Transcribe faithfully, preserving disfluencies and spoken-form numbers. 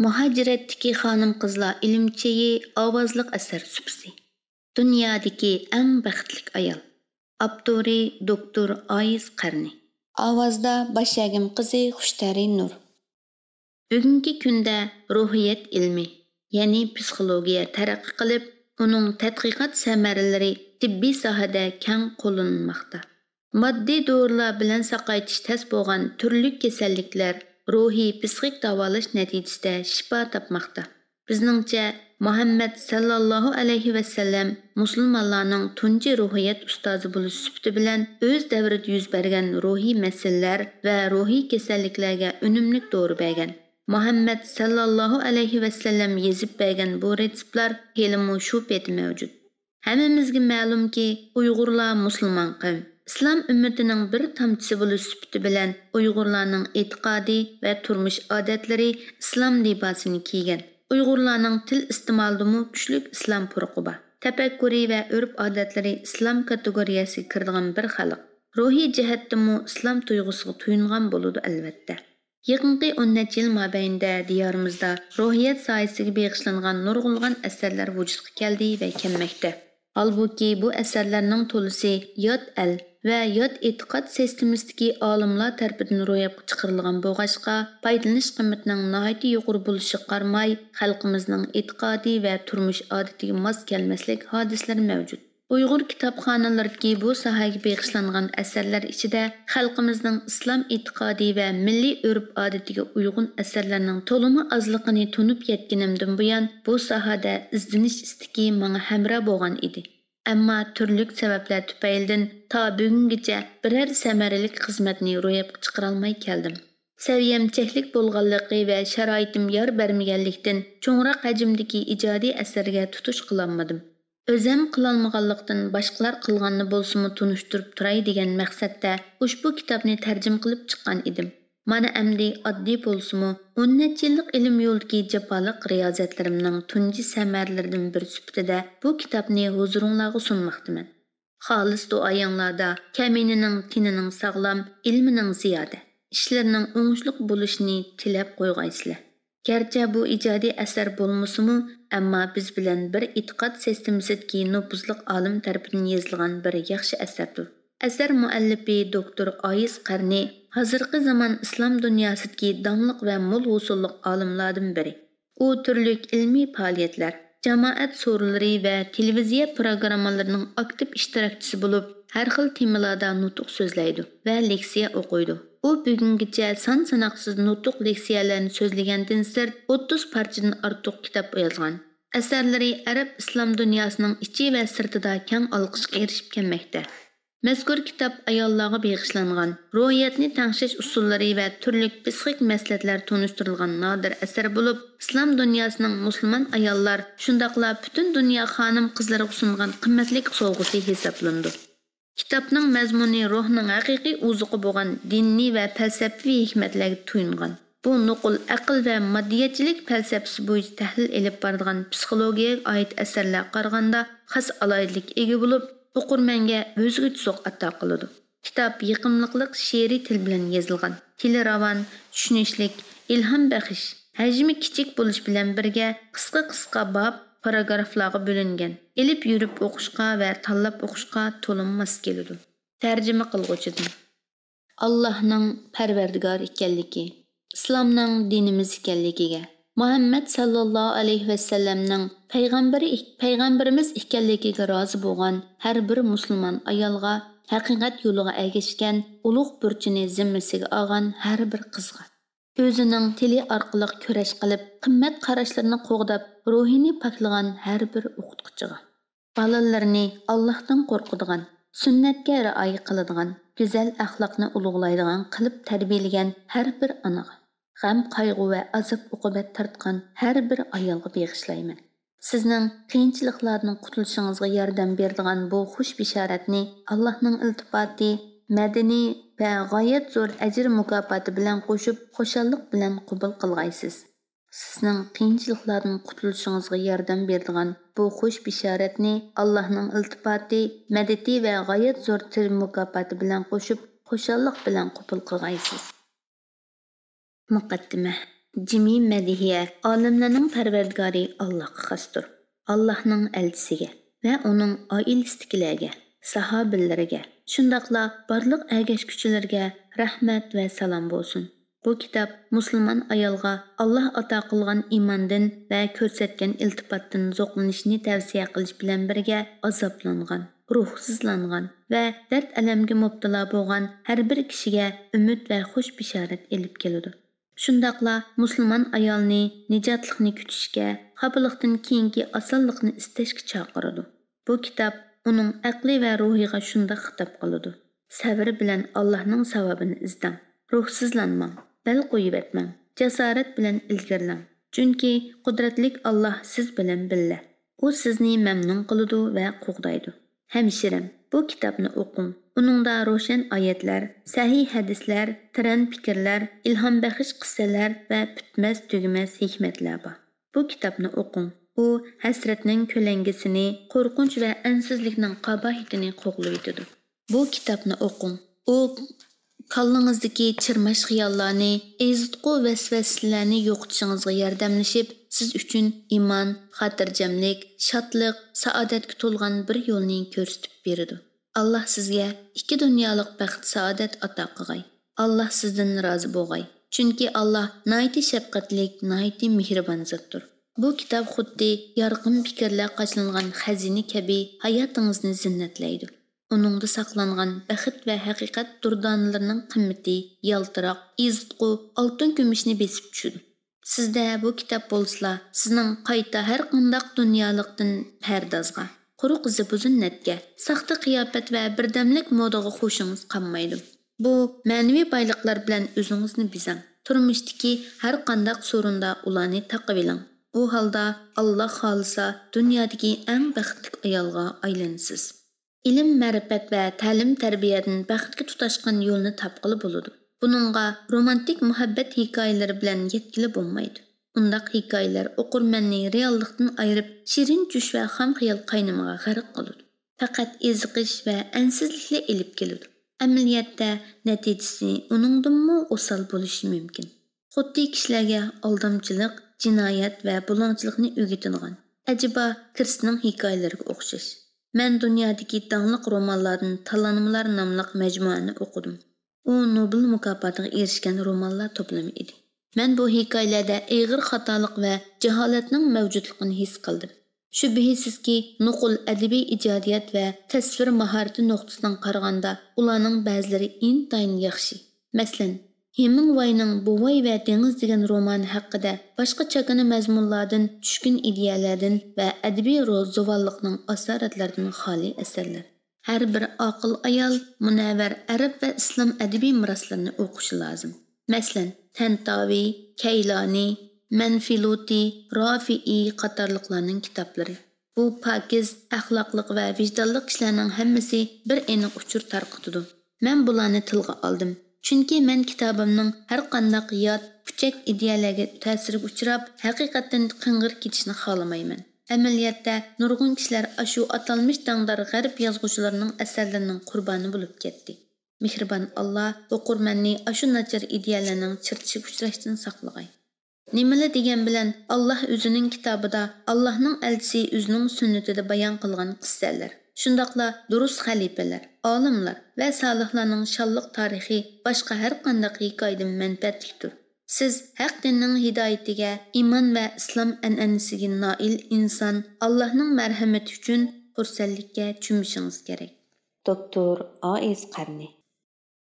مۇھاجىرەتتىكى خانىم-قىزلار ئىلىم چېيى، ئاۋازلىق ئەسەر سۇپىسى. دۇنيادىكى ئەڭ بەختلىك ئايال. ئاپتورى دوكتور ئايىز قەرنى. ئاۋازدا باش ھەكىم قىزى خۇشتەرى نۇر. بۈگۈنكى كۈندە روھىيەت ئىلمى، يەنى پسىخولوگىيە تەرەققىي قىلىپ، ئۇنىڭ تەتقىقات سەمەرىلىرى تېببىي ساھەدە كەڭ قوللىنىلماقتا. ماددىي دورىلار بىلەن ساقايتىش تەس بولغان تۈرلۈك كېسەللىكلەر روھىي، پسىخىك داۋالاش نەتىجىسىدە شىپا تاپماقتا. بىزنىڭچە، مۇھەممەد سەللەللاھۇ ئەلەيھى ۋەسەللەم مۇسۇلمانلارنىڭ تۇنجى روھىيەت ئۇستازى بولۇش سۈپىتى بىلەن ئۆز دەۋرىدە يۈز بەرگەن روھىي مەسىلىلەر ۋە روھىي كېسەللىكلەرگە ئۈنۈملۈك دورا بەرگەن. مۇھەممەد سەللەللاھۇ ئەلەيھى ۋەسەللەم يېزىپ بەرگەن بۇ رېتسېپلار ھېلىمۇ شۇ پېتى مەۋجۇت. ھەممىمىزگە مەلۇمكى، ئۇيغۇرلار مۇسۇلمان قەۋم. ئىسلام ئۈممىتىنىڭ بىر تامچىسى بولۇش سۈپىتى بىلەن ئۇيغۇرلارنىڭ ئېتىقادى ۋە تۇرمۇش ئادەتلىرى ئىسلام لىباسىنى كىيگەن. ئۇيغۇرلارنىڭ تىل ئىستېمالىدىمۇ كۈچلۈك ئىسلام پۇرىقى بار. تەپەككۇرى ۋە ئۆرپ-ئادەتلىرى ئىسلام كاتېگورىيەسىگە كىرىدىغان بىر خەلق. روھىي جەھەتتىمۇ ئىسلام تۇيغۇسىغا تويۇنغان بولىدۇ، ئەلۋەتتە. يېقىنقى ئون نەچچە يىل مابەينىدە دىيارىمىزدا روھىيەت ساھەسىگە بېغىشلانغان نۇرغۇنلىغان ئەسەرلەر ۋۇجۇدقا كەلدى ۋە كەلمەكتە. ھالبۇكى، بۇ ئەسەرلەرنىڭ تولىسى يات ئەل ۋە يات ئېتىقاد سىستېمىسىدىكى ئالىملار تەرىپىدىن روياپقا چىقىرىلغان بولغاچقا، پايدىلىنىش قىممىتىنىڭ ناھايىتى يۇقىرى بولۇشىغا قارىماي، خەلقىمىزنىڭ ئېتىقادى ۋە تۇرمۇش ئادىتىگە ماس كەلمەسلىك ھادىسىلىرى مەۋجۇت. ئۇيغۇر كىتابخانىلىرىدىكى بۇ ساھەگە بېغىشلانغان ئەسەرلەر ئىچىدە خەلقىمىزنىڭ ئىسلام ئېتىقادى ۋە مىللىي ئۆرپ-ئادىتىگە ئۇيغۇن ئەسەرلەرنىڭ تولىمۇ ئازلىقىنى تونۇپ يەتكىنىمدىن بۇيان، بۇ ساھەدە ئىزدىنىش ئىستىكى ماڭا ھەمراھ بولغان ئىدى. ئەمما تۈرلۈك سەۋەبلەر تۈپەيلىدىن تا بۈگۈنگىچە بىرەر سەمەرىلىك خىزمەتنى روياپقا چىقىرالماي كەلدىم. سەۋىيەم چەكلىك بولغانلىقى ۋە شارائىتىم يار بەرمىگەنلىكتىن، چوڭراق ھەجىمدىكى ئىجادىي ئەسەرگە تۇتۇش قىلالمىدىم. ئۆزەم قىلالمىغانلىقتىن، باشقىلار قىلغاننى بولسىمۇ تونۇشتۇرۇپ تۇراي دېگەن مەقسەتتە ئۇشبۇ كىتابنى تەرجىمە قىلىپ چىققان ئىدىم. مانا ئەمدى ئاددىي بولسىمۇ، ئون نەچچە يىللىق ئىلىم يولىدىكى جاپالىق رىيازەتلىرىمنىڭ تۇنجى سەمەرىلىرىدىن بىرى سۈپىتىدە بۇ كىتابنى ھۇزۇرۇڭلارغا سۇنماقتىمەن. خالىس دۇئايىڭلاردا كەمىنىنىڭ تېنىنىڭ ساغلام، ئىلمىنىڭ زىيادە، ئىشلىرىنىڭ ئوڭۇشلۇق بولۇشىنى تىلەپ قويغايسىلەر. گەرچە بۇ ئىجادىي ئەسەر بولمىسىمۇ، ئەمما بىز بىلەن بىر ئېتىقاد سىستېمىسىدىكى نوپۇزلۇق ئالىم تەرىپىدىن يېزىلغان بىر ياخشى ئەسەردۇر. ئەسەر مۇئەللىپى دوكتور ئايىز قەرنى ھازىرقى زامان ئىسلام دۇنياسىدىكى داڭلىق ۋە مول ھوسۇللۇق ئالىملاردىن بىرى. ئۇ تۈرلۈك ئىلمىي پائالىيەتلەر، جامائەت سورۇنلىرى ۋە تېلېۋىزىيە پروگراممىلىرىنىڭ ئاكتىپ ئىشتىراكچىسى بولۇپ، ھەر خىل تېمىلاردا نۇتۇق سۆزلەيدۇ ۋە لېكسىيە ئوقۇيدۇ. ئۇ بۈگۈنگىچە سان-ساناقسىز نۇتۇق لېكسىيەلەرنى سۆزلىگەندىن سىرت، ئوتتۇز پارچىدىن ئارتۇق كىتاب يازغان. ئەسەرلىرى ئەرەب ئىسلام دۇنياسىنىڭ ئىچى ۋە سىرتىدا كەڭ ئالقىشقا ئېرىشىپ كەلمەكتە. مەزكۇر كىتاب ئاياللارغا بېغىشلانغان، روھىيەتنى تەڭشەش ئۇسۇللىرى ۋە تۈرلۈك پسىخىك مەسلىھەتلەر تونۇشتۇرۇلغان نادىر ئەسەر بولۇپ، ئىسلام دۇنياسىنىڭ مۇسۇلمان ئاياللار، شۇنداقلا پۈتۈن دۇنيا خانىم-قىزلىرىغا سۇنغان قىممەتلىك سوۋغىسى ھېسابلىنىدۇ. كىتابنىڭ مەزمۇنى روھنىڭ ھەقىقىي ئوزۇقى بولغان دىنىي ۋە پەلسەپىۋى ھېكمەتلەرگە تويۇنغان. بۇ نوقۇل ئەقىل ۋە ماددىيەتچىلىك پەلسەپىسى بويىچە تەھلىل ئېلىپ بارىدىغان پسىخولوگىيەگە ئائىت ئەسەرلەرگە قارىغاندا خاس ئالاھىدىلىككە ئىگە بولۇپ، ئوقۇرمەنگە ئۆزگىچە زوق ئاتا قىلىدۇ. كىتاب يېقىملىقلىق شېئىرىي تىل بىلەن يېزىلغان، تىلى راۋان، چۈشىنىشلىك، ئىلھام بەخش، ھەجمى كىچىك بولۇش بىلەن بىرگە قىسقا-قىسقا باب، پاراگرافلارغا بۆلۈنگەن. ئېلىپ يۈرۈپ ئوقۇشقا ۋە تاللاپ ئوقۇشقا تولىمۇ ماس كېلىدۇ. تەرجىمە قىلغۇچىدىن. ئاللاھنىڭ پەرۋەردىگار ئىكەنلىكى، ئىسلامنىڭ دىنىمىز ئىكەنلىكىگە، مۇھەممەد ساللاللاھۇ ئەلەيھى ۋەسەللەمنىڭ پەيغەمبىرى، پەيغەمبىرىمىز ئىكەنلىكىگە رازى بولغان ھەر بىر مۇسۇلمان ئايالغا ھەقىقەت يولىغا ئەگەشكەن ئۇلۇغ بۇرچىنى زىممىسىگە ئالغان ھەر بىر قىزغا، ئۆزىنىڭ تىلى ئارقىلىق كۈرەش قىلىپ، قىممەت قاراشلىرىنى قوغداپ، روھىنى پاكلىغان ھەر بىر ئوقۇتقۇچىغا، بالىلىرىنى ئاللاھتىن قورقىدىغان، سۈننەتكە رىئايە قىلىدىغان، گۈزەل ئەخلاقنى ئۇلۇغلايدىغان قىلىپ تەربىيەلىگەن ھەر بىر ئانىغا، غەم-قايغۇ ۋە ئازاب-ئوقۇبەت تارتقان ھەر بىر ئايالغا بېغىشلايمەن. سىزنىڭ قىيىنچىلىقلاردىن قۇتۇلۇشىڭىزغا ياردەم بېرىدىغان بۇ خۇش بېشارەتنى ئاللاھنىڭ ئىلتىپاتى، مەدىنى ۋە غايەت زور ئەجىر مۇكاپاتى بىلەن قوشۇپ، خۇشاللىق بىلەن قوبۇل قىلغايسىز. سىزنىڭ قىيىنچىلىقلاردىن قۇتۇلۇشىڭىزغا ياردەم بېرىدىغان بۇ خۇش بېشارەتنى ئاللاھنىڭ ئىلتىپاتى، مەدىتى ۋە غايەت زور تىل مۇكاپاتى بىلەن قوشۇپ، خۇشاللىق بىلەن قوبۇل قىلغايسىز. مۇقەددىمە. جىمى مەدھىيە ئالەملەرنىڭ پەرۋەردىگارى ئاللاھقا خاستۇر. ئاللاھنىڭ ئەلچىسىگە ۋە ئۇنىڭ ئائىلىسىدىكىلەرگە، ساھابىلىرىگە، شۇنداقلا بارلىق ئەگەشكۈچىلەرگە رەھمەت ۋە سالام بولسۇن. بۇ كىتاب مۇسۇلمان ئايالغا ئاللاھ ئاتا قىلغان ئىماندىن ۋە كۆرسەتكەن ئىلتىپاتتىن زوقلىنىشنى تەۋسىيە قىلىش بىلەن بىرگە، ئازابلانغان، روھسىزلانغان ۋە دەرد-ئەلەمگە مۇپتىلا بولغان ھەر بىر كىشىگە ئۈمىد ۋە خۇش بېشارەت ئېلىپ كېلىدۇ. شۇنداقلا مۇسۇلمان ئايالنى نىجاتلىقنى كۈتۈشكە، خاپىلىقتىن كېيىنكى ئاسانلىقنى ئىستەشكە چاقىرىدۇ. بۇ كىتاب ئۇنىڭ ئەقلى ۋە روھىغا شۇنداق خىتاب قىلىدۇ: سەۋر بىلەن ئاللاھنىڭ ساۋابىنى ئىزدەڭ. روھسىزلانماڭ، بەل قويۇۋەتمەڭ، جاسارەت بىلەن ئىلگىرىلەڭ. چۈنكى قۇدرەتلىك ئاللاھ سىز بىلەن بىللە. ئۇ سىزنى مەمنۇن قىلىدۇ ۋە قوغدايدۇ. ھەمشىرەم، بۇ كىتابنى ئوقۇڭ. ئۇنىڭدا روشەن ئايەتلەر، سەھىھ ھەدىسلەر، تىرەن پىكىرلەر، ئىلھامبەخش قىسسىلەر ۋە پۈتمەس-تۈگىمەس ھېكمەتلەر بار. بۇ كىتابنى ئوقۇڭ. ئۇ ھەسرەتنىڭ كۆلەڭگىسىنى، قورقۇنچ ۋە ئەنسىزلىكنىڭ قاباھىتىنى قوغلىۋېتىدۇ. بۇ كىتابنى ئوقۇڭ. ئۇ كاللىڭىزدىكى چىرماش خىياللارنى، ئېزىتقۇ ۋەسۋەسىلەرنى يوقىتىشىڭىزغا ياردەملىشىپ، سىز ئۈچۈن ئىمان، خاتىرجەملىك، شادلىق، سائادەتكە تولغان بىر يولنى كۆرسىتىپ بېرىدۇ. ئاللاھ سىزگە ئىككى دۇنيالىق بەخت-سائادەت ئاتا قىلغاي. ئاللاھ سىزدىن رازى بولغاي. چۈنكى ئاللاھ ناھايىتى شەپقەتلىك، ناھايىتى مېھرىبان زاتتۇر. بۇ كىتاب خۇددى يارقىن پىكىرلەر قاچىلانغان خەزىنە كەبى ھاياتىڭىزنى زىننەتلەيدۇ. ئۇنىڭدا ساقلانغان بەخت ۋە ھەقىقەت دۇردانىلىرىنىڭ قىممىتى يالتىراق، ئېزىتقۇ ئالتۇن-كۈمۈشنى بېسىپ چۈشىدۇ. سىزدە بۇ كىتاب بولسىلا، سىزنىڭ قايتا ھەر قانداق دۇنيالىقتىن پەردازغا، قۇرۇق زىبۇ-زىننەتكە، ساختا قىياپەت ۋە بىردەملىك مودىغا خۇشىڭىز قانمايدۇ. بۇ مەنىۋى بايلىقلار بىلەن ئۆزىڭىزنى بېزەڭ. تۇرمۇشتىكى ھەر قانداق سورۇندا ئۇلارنى تاقىۋېلىڭ. ئۇ ھالدا، ئاللاھ خالىسا، دۇنيادىكى ئەڭ بەختلىك ئايالغا ئايلىنىسىز. ئىلىم-مەرىپەت ۋە تەلىم-تەربىيەدىن بەختكە تۇتاشقان يولنى تاپقىلى بولىدۇ. بۇنىڭغا رومانتىك مۇھەببەت ھېكايىلىرى بىلەن يەتكىلى بولمايدۇ. ئۇنداق ھېكايىلەر ئوقۇرمەننى رېئاللىقتىن ئايرىپ، شېرىن چۈش ۋە خام خىيال قاينىمىغا غەرق قىلىدۇ. پەقەت ئېزىقىش ۋە ئەنسىزلىكلا ئېلىپ كېلىدۇ. ئەمەلىيەتتە نەتىجىسى ئۇنىڭدىنمۇ ئوسال بولۇشى مۇمكىن. خۇددى كىشىلەرگە ئالدامچىلىق، جىنايەت ۋە بۇلاڭچىلىقنى ئۆگىتىدىغان ئەجەبا كىرستنىڭ ھېكايىلىرىگە ئوخشاش. مەن دۇنيادىكى داڭلىق رومانلاردىن تاللانمىلار ناملىق مەجمۇئەنى ئوقۇدۇم. ئۇ نوبېل مۇكاپاتىغا ئېرىشكەن رومانلار توپلىمى ئىدى. مەن بۇ ھېكايىلەردە ئېغىر خاتالىق ۋە جاھالەتنىڭ مەۋجۇتلۇقىنى ھېس قىلدىم. شۈبھىسىزكى، نوقۇل ئەدەبىي ئىجادىيەت ۋە تەسۋىر ماھارىتى نۇقتىسىدىن قارىغاندا، ئۇلارنىڭ بەزىلىرى ئىنتايىن ياخشى. مەسىلەن، ھېمىڭۋاينىڭ بوۋاي ۋە دېڭىز دېگەن رومانى ھەققىدە باشقا چاكىنا مەزمۇنلاردىن، چۈشكۈن ئىدىيەلەردىن ۋە ئەدەبىي رو-، زۇۋانلىقنىڭ ئاسارەتلىرىدىن خالىي ئەسەرلەر. ھەر بىر ئاقىل ئايال، مۇنەۋۋەر ئەرەب ۋە ئىسلام ئەدەبىي مىراسلىرىنى ئوقۇشى لازىم. مەسىلەن، تەنتاۋى، كەيلانى، مەنفىلۇتى، رافىئى قاتارلىقلارنىڭ كىتابلىرى. بۇ پاكىز، ئەخلاقلىق ۋە ۋىجدانلىق كىشىلەرنىڭ ھەممىسى بىر ئېنىق ئۇچۇر تارقىتىدۇ. مەن بۇلارنى تىلغا ئالدىم، چۈنكى مەن كىتابىمنىڭ ھەر قانداق يات، پۇچەك ئىدىيەلەرگە تەسىرگە ئۇچراپ، ھەقىقەتتىن قىڭغىر كېتىشنى خالىمايمەن. ئەمەلىيەتتە، نۇرغۇن كىشىلەر ئاشۇ ئاتالمىش داڭدار غەرب يازغۇچىلىرىنىڭ ئەسەرلىرىنىڭ قۇربانى بولۇپ كەتتى. مېھرىبان ئاللا ئوقۇرمەننى ئاشۇ ناچار ئىدىيەلەرنىڭ چىرتىشىغا ئۇچراشتىن ساقلىغاي. نېمىلا دېگەن بىلەن، ئاللا ئۆزىنىڭ كىتابىدا، ئاللانىڭ ئەلچىسى ئۆزىنىڭ سۈننىتىدە بايان قىلغان قىسسەلەر، شۇنداقلا دۇرۇس خەلىپىلەر، ئالىملار ۋە سالىھلارنىڭ شانلىق تارىخى باشقا ھەر قانداق ھېكايىدىن مەنپەئەتلىكتۇر. سىز ھەق دىننىڭ ھىدايىتىگە، ئىمان ۋە ئىسلام ئەنئەنىسىگە نائىل ئىنسان، ئاللانىڭ مەرھەمىتى ئۈچۈن خۇرسەنلىككە چۆمۈشىڭىز كېرەك. دوكتور ئائىز قەرنى.